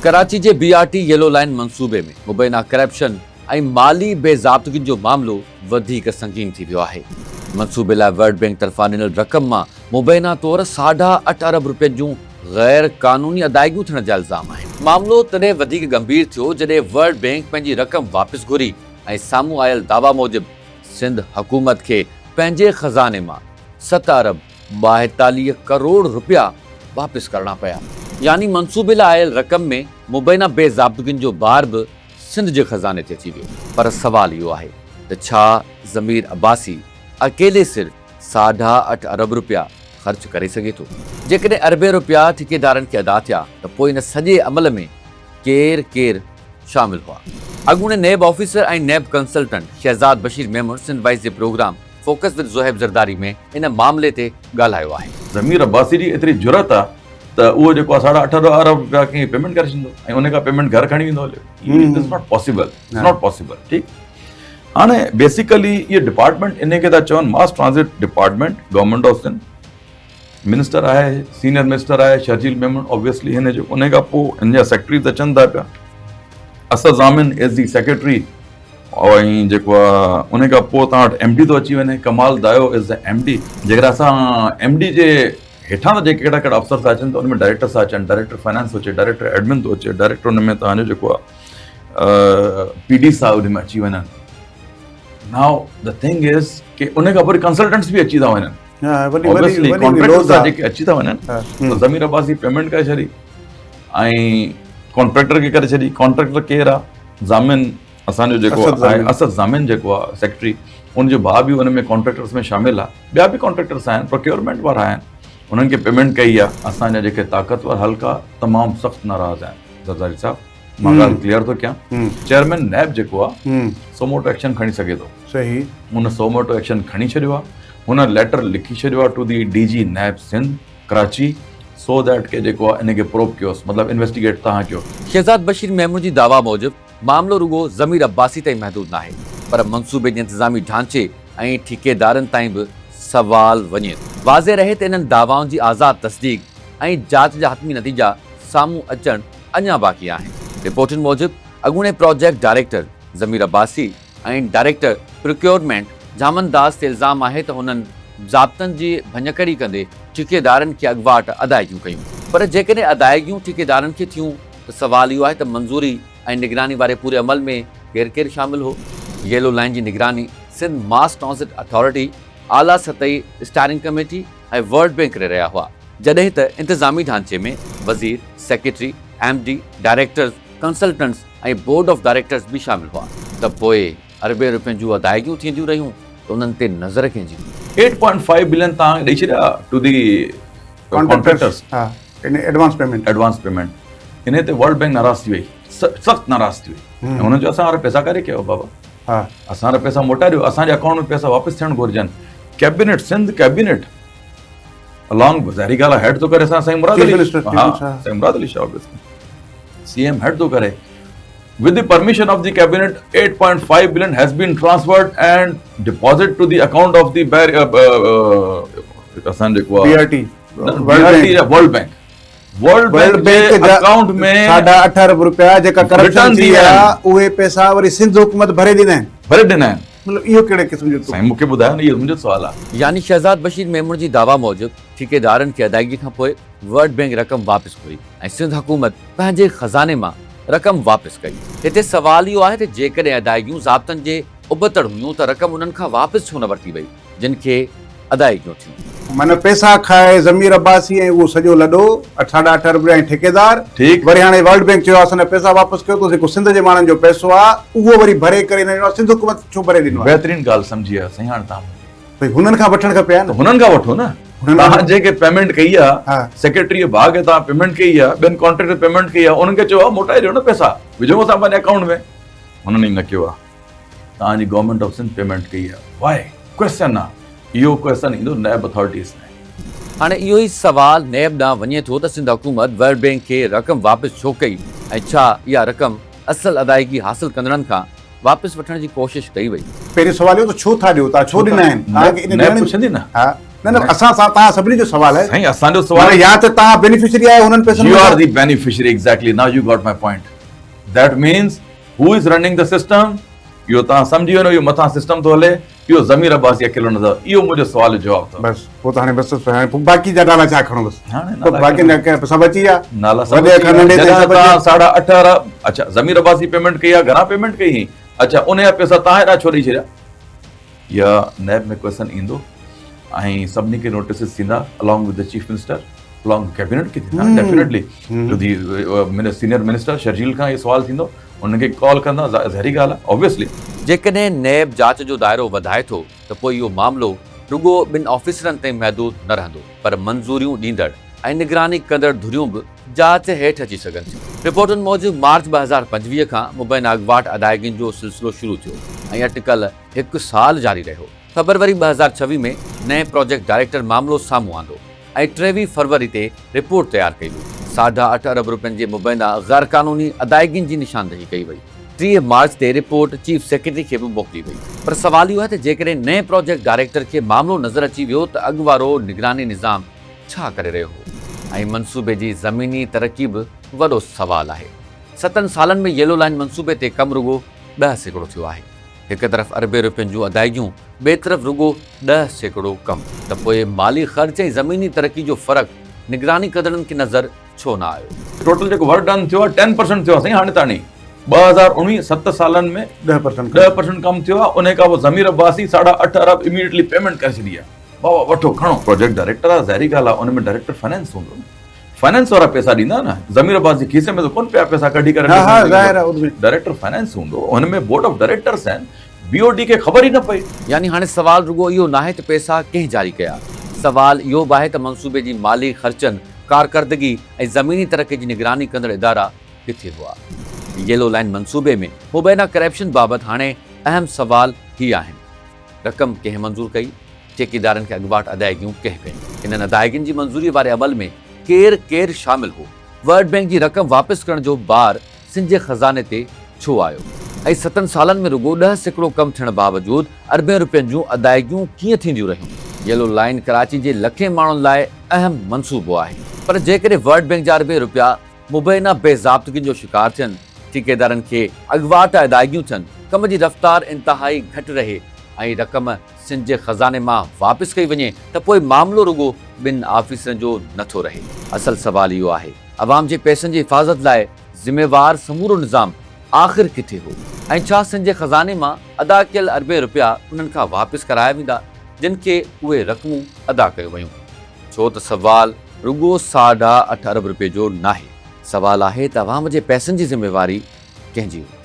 ڪراچي جي B R T yellow line منصوبي ۾ مبينا ڪرپشن ۽ مالي بي ضابطگين جو معاملو وڌيڪ سنگين ٿي ويو آهي. منصوبي لاء ورلڊ بئنڪ طرفان ڏنل رقم مان مبينا طور ساڍا اٺ ارب رپين جون غير قانوني ادائيگيون ٿيڻ جا الزام آهن. معاملو تڏهن وڌيڪ ڳنڀير ٿيو جڏهن ورلڊ بئنڪ پنهنجي رقم واپس گهري ۽ سامهون آيل دعويٰ موجب سنڌ حڪومت کي پنهنجي خزاني مان ست ارب 42 ڪروڙ رپيا واپس ڪرڻا پيا. يعني منصوبي لاء آيل رقم ۾ مبينا بي ضابطگين جو بار به سنڌ جي خزاني تي اچي ويو. پر سوال اهو آهي ته ڇا ضمير عباسي اڪيلي سر ساڍا اٺ ارب رپيا خرچ ڪري سگهي ٿو؟ جيڪڏهن اربين رپيا ٺيڪيدارن کي ادا ٿيا ته پوء ان سڄي عمل ۾ ڪير ڪير شامل هئا؟ اڳوڻي NAB officer ۽ NAB consultant Shahzad Bashir Memon Sindh voice جي programme focus with Zohaib Zardari ۾ ان معاملي تي ڳالهايو آهي. ضمير عباسي جي ايتري جرئت آ ته اهو جيڪو آ ساڍا اٺ ارب رپيا ڪنهن کي پيمينٽ ڪري ڇڏيندو ۽ ان کان پيمينٽ گهر کڻي ويندو هليو. It is not possible, it's not possible. ٺيڪ هاڻي بيسيڪلي اهو ڊپارٽمينٽ ان کي ٿا چون mass transit department government of Sindh minister آهي سينيئر منسٽر آهي شرجيل ميمڻ آبويسلي هن جو ان کان پوء هن جا سيڪريٽريز اچن ٿا پيا اسد ضامن از the secretary ۽ جيڪو آ ان کان پوء توهان وٽ ايم ڊي ٿو اچي وڃي Kamal Dayo is the M D جيڪڏهن اسان ايم ڊي جي هيٺان ته جيڪي ڪهڙا ڪهڙا افسر ٿا اچن ته ان ۾ ڊائريڪٽر ٿا اچن ڊائريڪٽر فائنانس ٿو اچي ڊائريڪٽر ايڊمن ٿو اچي ڊائريڪٽر ان ۾ توهان جو جيڪو آ پي ڊي صاحب ان ۾ اچي وڃن ناو the thing از ڪي ان کان پوء ڪنسلٽنٽس به اچي ٿا وڃن Obviously contractors جيڪي اچي ٿا وڃن ته ضمير عباسي پيمنٽ ڪري ڇڏي ۽ ڪانٽريڪٽر کي ڪري ڇڏي ڪانٽريڪٽر ڪير آ ضامن اسان جو جيڪو آهي اسد ضامن جيڪو آ سيڪريٽري ان جو ڀاء به ان ۾ ڪانٽريڪٽرس ۾ شامل آ ٻيا به ڪانٽريڪٽرس آهن پروڪيورمينٽ وارا آهن انهن کي پيمينٽ ڪئي آ اسان جا جيڪي طاقتور حلقا تمام سخت ناراض آهن زرداري صاحب مان ڳالهه ڪليئر ٿو ڪيان چيئرمين نيب جيڪو آ سو موٽو ايڪشن کڻي سگهي ٿو صحيح ان سو موٽو ايڪشن کڻي ڇڏيو آ هن ليٽر لکي ڇڏيو آ to the D G NAB Sindh Karachi so that ڪي جيڪو آ ان کي پروب ڪيوس مطلب انويسٽيگيٽ تهان ڪيو. شهزاد بشير ميمڻ جي دعويٰ موجب معاملو رڳو ضمير عباسي تائين محدود ناهي پر منصوبي جي انتظامي ڍانچي ۽ ٺيڪيدارن تائين به سوال وڃي ٿو. واضح رهي ته انهن دعوائن جي آزاد تصديق ۽ جاچ جا حتمي نتيجا سامهون اچڻ اڃا باقي آهن. رپورٽن موجب اڳوڻي project director Zameer Abbasi ۽ director procurement Jhaman Das تي الزام آهي ته هنن ضابطن جي ڀڃڪڙي ڪندي ٺيڪيدارن کي اڳواٽ ادائيگيون ڪيون. پر جيڪڏهن ادائيگيون ٺيڪيدارن کي ٿيون ته سوال اهو آهي ته منظوري ۽ نگراني واري پوري عمل ۾ ڪير ڪير شامل هو؟ ييلو لائين جي نگراني سنڌ ماس ٽرانزٽ اٿارٽي، اعليٰ سطحي اسٽيئرنگ ڪميٽي ۽ ورلڊ بئنڪ ڪري رهيا هئا، جڏهن ته انتظامي ڍانچي ۾ وزير، secretary, M D, directors, consultants ۽ board of directors به شامل هئا. ته پوء اربين روپين جون ادائيگيون ٿينديون رهيون ته انهن تي نظر ڪنهن جي هئي؟ ايٽ پوائنٽ فائيو بلين توهان ڏئي ڇڏيا two the contractors advance payment advance payment انهي تي ورلڊ بينڪ ناراض ٿي وئي سخت ناراض ٿي وئي ۽ هنن چيو اسان وارا پئسا ڪاڏي ڪيو بابا اسان وارا پئسا موٽائي ڏيو اسان جي اڪائونٽ ۾ پئسا واپس ٿيڻ گهرجن ڪيبينيٽ سنڌ ڪيبينيٽ الانگ ظاهري ڳالهه هيڊ ٿو ڪري اسان سائين مراد علي ها سائين Murad Ali Shah C M head ٿو ڪري With the permission of the cabinet, 8.5 billion has been transferred and deposit to the account of the اسان جيڪو B R T world bank world bank جي اڪائونٽ ۾ ساڍا اٺ ارب روپيا جيڪا ڪرپشن ٿي آ اهي پئسا وري سنڌ حڪومت ڀري ڏنا آهن ڀري ڏنا آهن مطلب اهو ڪهڙي قسم جو سائين مونکي ٻڌايو نه اهو منهنجو سوال آ يعني شهزاد بشير ميمڻ جي دعويٰ موجب ٺيڪيدارن کي ادائيگي کان پوء ورلڊ بئنڪ رقم واپس گهري ۽ سنڌ حڪومت پنهنجي خزاني مان رقم واپس ڪئي. هتي سوال اهو آهي ته جيڪڏهن ادائيگيون ضابطن جي ابتڙ هيون ته رقم انهن کان واپس ڇو نه ورتي وئي جن کي ادائيگيون ٿيون. معنيٰ پئسا کائي ضمير عباسي ۽ اهو سڄو لڏو، اٺ ساڍا اٺ ارب رپيا ۽ ٺيڪيدار، وري هاڻي ورلڊ بئنڪ چيو آهي اسان جا پئسا واپس ڪيو ته جيڪو سنڌ جي ماڻهن جو پئسو آهي اهو وري ڀري ڪري هنن ڏنو آهي سنڌ حڪومت ڇو ڀري ڏنو آهي. بهترين ڳالهه سمجهي آهي سائين هاڻي توهان منهنجي. ڀئي هنن کان وٺڻ کپي ها نه. ته هنن کان وٺو نه. توهان جنهن کي پيمينٽ ڪئي آ سيڪريٽري ڀاء کي توهان پيمينٽ ڪئي آ ٻين ڪانٽريڪٽر پيمينٽ ڪئي آ انهن کي چئو ها موٽائي ڏيو نه پئسا وجهو اسان پنهنجي اڪائونٽ ۾ هنن ئي نه ڪيو آ توهان جي گورنمينٽ آف سنڌ پيمينٽ ڪئي آ وائي ڪويسچن آ اهو ڪويسچن ايندو نيب اٿارٽيز ۾ هاڻي اهو ئي سوال نيب ڏانهن وڃي ٿو ته سنڌ حڪومت ورلڊ بينڪ کي رقم واپس ڇو ڪئي ۽ ڇا اها رقم اصل ادائيگي حاصل ڪندڙن کان واپس وٺڻ جي ڪوشش ڪئي وئي. پهريون سوال اهو ته ڇو ٿا ڏيو؟ توهان ڇو ڏنا آهن؟ توهان کي ان نيب پڇندي نه. ها نه نه اسان سان توهان سڀني جو سوال آهي. سائين اسان جو سوال يا ته توهان بينيفشري آهيو انهن پئسن you are the beneficiary exactly now you got my point that means who is running the system اهو توهان سمجهي وڃو اهو مٿان سسٽم ٿو هلي اهو ضمير عباسي اڪيلو نه اٿو اهو منهنجو سوال جو جواب اٿو. بس پوء ته هاڻي بس هاڻي پوء باقي جا نالا ڇا کڻو بس هاڻي باقي جا سڀ اچي ويا نالا سڀ وڏي کان ننڍي تائين سڀ اچي ساڍا اٺ ارب اڇا ضمير عباسي پيمنٽ ڪئي آ گهڻا پيمنٽ ڪئي هئي اڇا ان جا پيسا توهان هيڏانهن ڇو ڏئي ڇڏيا يا نيب ۾ ڪويسن ايندو ۽ سڀني کي نوٽيسز ٿيندا along with the chief minister along cabinet کي ٿيندا ڊيفينيٽلي جو the senior minister Sharjeel کان اهو سوال ٿيندو انهن کي ڪال ڪندا ظاهري ڳالهه آهي اوبويسلي. جيڪڏهن نيب جاچ جو دائرو وڌائي ٿو ته پوء اهو معاملو رڳو ٻن آفيسرن تائين محدود نه رهندو پر منظوريون ڏيندڙ ۽ نگراني ڪندڙ ڌريون به جاچ هيٺ اچي سگهن ٿيون. رپورٽن موجب مارچ 2025 کان مبينا اڳواٽ ادائگين جو سلسلو شروع ٿيو ۽ اٽڪل هڪ سال جاري رهيو. فبروري 2026 ۾ نئين پراجيڪٽ ڊائريڪٽر معاملو سامهون آندو ۽ 23 فروري تي رپورٽ تيار ڪئي وئي. ساڍا اٺ ارب رپين جي مبينا غيرقانوني ادائگين جي نشاندهي ڪئي وئي. 30 مارچ تي رپورٽ چيف سيڪريٽري کي به موڪلي وئي. پر سوال اهو آهي ته جيڪڏهن نئين پراجيڪٽ ڊائريڪٽر کي معاملو نظر اچي ويو ته اڳ وارو نگراني نظام ڇا ڪري رهيو هو؟ ۽ منصوبي جي زميني ترقي به وڏو سوال آهي. ستن سالن ۾ ييلو لائين منصوبي تي ڪم رڳو 10% ٿيو آهي. هڪ طرف اربين رپين جون ادائيگيون، ٻئي طرف رڳو 10% ڪم، ته پوء مالي خرچ ۽ زميني ترقي جو فرق نگراني ڪندڙن کي نظر ڇو نه آيو؟ ٽوٽل جيڪو ورڪ ڊن ٿيو آهي ٽين پرسنٽ ٿيو آهي سائين هاڻي تاڻي 2019 ست سالن ۾ 10% 10% ڪم ٿيو آهي انهي کان پوء ضمير عباسي ساڍا اٺ ارب اميڊيٽلي پيمينٽ ڪري ڇڏي آهي بابا وٺو کڻو پروجيڪٽ ڊائريڪٽر آهي ظاهري ڳالهه آهي ان ۾ ڊائريڪٽر فنانس هوندو نه فنانس وارا پيسا ڏيندا نه ضمير عباس جي کيسي ۾ ته ڪونه پيا پيسا ڪڍي ڪري ها ها ظاهر آهي ان ۾ ڊائريڪٽر فنانس هوندو ان ۾ بورڊ آف ڊائريڪٽرس آهن بي او ڊي کي خبر ئي نه پئي. يعني هاڻي سوال رڳو اهو ناهي ته پيسا ڪنهن جاري ڪيا، سوال اهو به آهي ته منصوبي جي مالي خرچن، ڪارڪردگي ۽ زميني ترقي جي نگراني ڪندڙ ادارا ڪٿي هئا؟ ييلو لائين منصوبي ۾ مبينا ڪرپشن بابت هاڻي اهم سوال هي آهن. رقم ڪنهن منظور ڪئي؟ ٺيڪيدارن کي اڳواٽ ادائيگيون ڪنهن ڪيون؟ انهن ادائيگين جي منظوري واري عمل ۾ ڪير ڪير شامل هو؟ ورلڊ بئنڪ جي رقم واپس ڪرڻ جو بار سنڌ جي خزاني تي ڇو آيو؟ ۽ ستن سالن ۾ رڳو 10% ڪم ٿيڻ باوجود اربين رپين جون ادائيگيون ڪيئن ٿينديون رهيون؟ ييلو لائين ڪراچي جي لکين ماڻهن لاء اهم منصوبو آهي پر جيڪڏهن ورلڊ بئنڪ جا اربين رپيا مبينا بي ضابطگين جو شڪار ٿين، ٺيڪيدارن کي اڳواٽ ادائيگيون ٿين، ڪم جي رفتار انتهائي گهٽ رهي ۽ رقم سنڌ جي خزاني مان واپس ڪئي وڃي ته پوء معاملو رڳو ٻن آفيسرن جو نٿو رهي. اصل سوال اهو آهي عوام جي پئسن جي حفاظت لاء ذميوار سمورو نظام آخر ڪٿي هو ۽ ڇا سنڌ جي خزاني مان ادا ڪيل اربين رپيا انهن کان واپس ڪرايا ويندا جن کي اهي رقمون ادا ڪيون ويون؟ ڇو ته سوال رڳو ساڍا اٺ ارب رپئي جو ناهي، سوال آهي ته عوام جي پئسن جي ذميواري ڪنهن جي هئي؟